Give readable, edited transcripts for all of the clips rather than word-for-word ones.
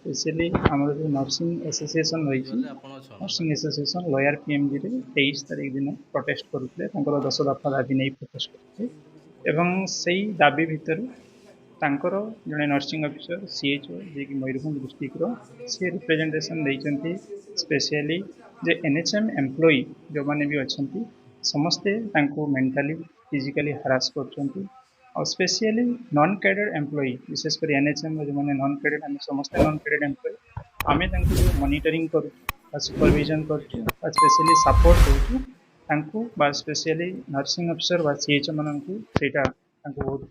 Specially ଆମର ଯେଉଁ nursing association ରହିଛି, ଜୁଆରରେ ଆପଣ ଅଛ ନର୍ସିଂ ଆସୋସିଏସନ୍ ଲୋୟାର ପିଏମ୍ଜିରେ 23 ତାରିଖ ଦିନ ପ୍ରୋଟେଷ୍ଟ କରୁଥିଲେ। ତାଙ୍କର 10 ଦଫା ଦାବି ନେଇ ପ୍ରୋଟେଷ୍ଟ କରୁଥିଲେ ଏବଂ ସେଇ ଦାବି ଭିତରୁ ତାଙ୍କର ଜଣେ ନର୍ସିଂ ଅଫିସର CHO, ଯିଏକି ମୟୂରଭଞ୍ଜ ଡିଷ୍ଟ୍ରିକ୍ଟର, ସିଏ ରିପ୍ରେଜେଣ୍ଟେସନ୍ ଦେଇଛନ୍ତି ସ୍ପେସିଆଲି ଯେ NHM employee ଯେଉଁମାନେ ବି ଅଛନ୍ତି ସମସ୍ତେ ତାଙ୍କୁ ମେଣ୍ଟାଲି ଫିଜିକାଲି ହାରାସ କରୁଛନ୍ତି। ଆଉ ସ୍ପେସିଆଲି ନନ୍ କ୍ୟାଡେଡ଼ ଏମ୍ପ୍ଲୟି, ବିଶେଷ କରି ଏନ୍ଏଚ୍ଏମ୍ର ଯେଉଁମାନେ ନନ୍ କ୍ୟାଡେଡ଼, ଆମେ ସମସ୍ତେ ନନ୍ କ୍ୟାଡେଡ଼ ଏମ୍ପ୍ଲୟି, ଆମେ ତାଙ୍କୁ ଯେଉଁ ମନିଟରିଂ କରୁଛୁ ବା ସୁପରଭିଜନ କରୁଛୁ ବା ସ୍ପେସିଆଲି ସପୋର୍ଟ ଦେଉଛୁ ତାଙ୍କୁ, ବା ସ୍ପେସିଆଲି ନର୍ସିଂ ଅଫିସର ବା CHO ମାନଙ୍କୁ ସେଇଟା ତାଙ୍କୁ ବହୁତ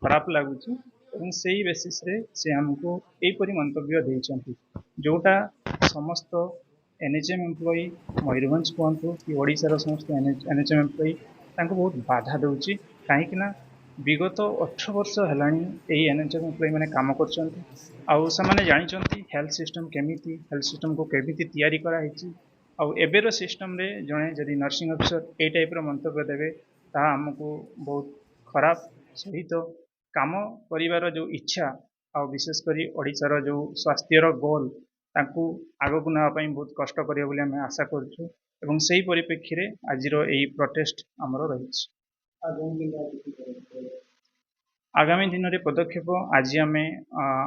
ଖରାପ ଲାଗୁଛି ଏବଂ ସେଇ ବେସିସ୍ରେ ସେ ଆମକୁ ଏହିପରି ମନ୍ତବ୍ୟ ଦେଇଛନ୍ତି, ଯେଉଁଟା ସମସ୍ତ NHM employee Mayurbhanj କୁହନ୍ତୁ କି ଓଡ଼ିଶାର ସମସ୍ତ NHM employee ତାଙ୍କୁ ବହୁତ ବାଧା ଦେଉଛି। କାହିଁକି ନା ବିଗତ 18 ବର୍ଷ ହେଲାଣି ଏଇ NHM employee ମାନେ କାମ କରୁଛନ୍ତି ଆଉ ସେମାନେ ଜାଣିଛନ୍ତି ହେଲ୍ଥ ସିଷ୍ଟମ୍ କେମିତି, ହେଲ୍ଥ ସିଷ୍ଟମ୍କୁ କେମିତି ତିଆରି କରାହେଇଛି। ଆଉ ଏବେର ସିଷ୍ଟମ୍ରେ ଜଣେ ଯଦି ନର୍ସିଂ ଅଫିସର ଏଇ ଟାଇପ୍ର ମନ୍ତବ୍ୟ ଦେବେ, ତାହା ଆମକୁ ବହୁତ ଖରାପ ସହିତ କାମ କରିବାର ଯେଉଁ ଇଚ୍ଛା ଆଉ ବିଶେଷ କରି ଓଡ଼ିଶାର ଯେଉଁ ସ୍ୱାସ୍ଥ୍ୟର ଗୋଲ୍, ତାଙ୍କୁ ଆଗକୁ ନେବା ପାଇଁ ବହୁତ କଷ୍ଟ କରିବ ବୋଲି ଆମେ ଆଶା କରୁଛୁ ଏବଂ ସେଇ ପରିପ୍ରେକ୍ଷୀରେ ଆଜିର ଏଇ ପ୍ରୋଟେଷ୍ଟ ଆମର ରହିଛି। ଆଗାମୀ ଦିନରେ ପଦକ୍ଷେପ, ଆଜି ଆମେ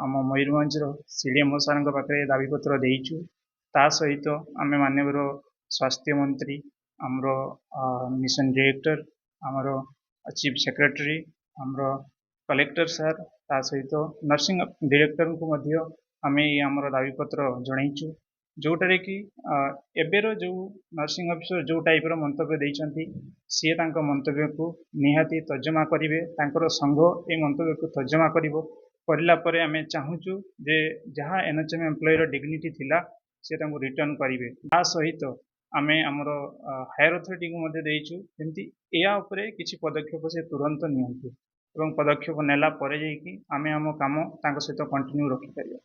ଆମ ମୟୂରଭଞ୍ଜର CDMO ସାର୍ଙ୍କ ପାଖରେ ଦାବିପତ୍ର ଦେଇଛୁ। ତା ସହିତ ଆମେ ମାନ୍ୟବର ସ୍ୱାସ୍ଥ୍ୟ ମନ୍ତ୍ରୀ, ଆମର ମିଶନ ଡିରେକ୍ଟର, ଆମର ଚିଫ୍ ସେକ୍ରେଟାରୀ, ଆମର କଲେକ୍ଟର ସାର୍, ତା ସହିତ ନର୍ସିଂ ଡିରେକ୍ଟରଙ୍କୁ ମଧ୍ୟ ଆମେ ଏଇ ଆମର ଦାବିପତ୍ର ଜଣେଇଛୁ, ଯେଉଁଟାରେ କି ଏବେର ଯେଉଁ ନର୍ସିଂ ଅଫିସର ଯେଉଁ ଟାଇପ୍ର ମନ୍ତବ୍ୟ ଦେଇଛନ୍ତି, ସିଏ ତାଙ୍କ ମନ୍ତବ୍ୟକୁ ନିହାତି ତର୍ଜମା କରିବେ। ତାଙ୍କର ସଂଘ ଏଇ ମନ୍ତବ୍ୟକୁ ତର୍ଜମା କରିବ। କରିଲା ପରେ ଆମେ ଚାହୁଁଛୁ ଯେ ଯାହା NHM ଏମ୍ପ୍ଲୟିର ଡିଗ୍ନିଟି ଥିଲା, ସେ ତାଙ୍କୁ ରିଟର୍ଣ୍ଣ କରିବେ। ତା ସହିତ ଆମେ ଆମର ହାୟର ଅଥରିଟିକୁ ମଧ୍ୟ ଦେଇଛୁ, ଯେମିତି ଏହା ଉପରେ କିଛି ପଦକ୍ଷେପ ସେ ତୁରନ୍ତ ନିଅନ୍ତୁ ଏବଂ ପଦକ୍ଷେପ ନେଲା ପରେ ଯାଇକି ଆମେ ଆମ କାମ ତାଙ୍କ ସହିତ କଣ୍ଟିନ୍ୟୁ ରଖିପାରିବା।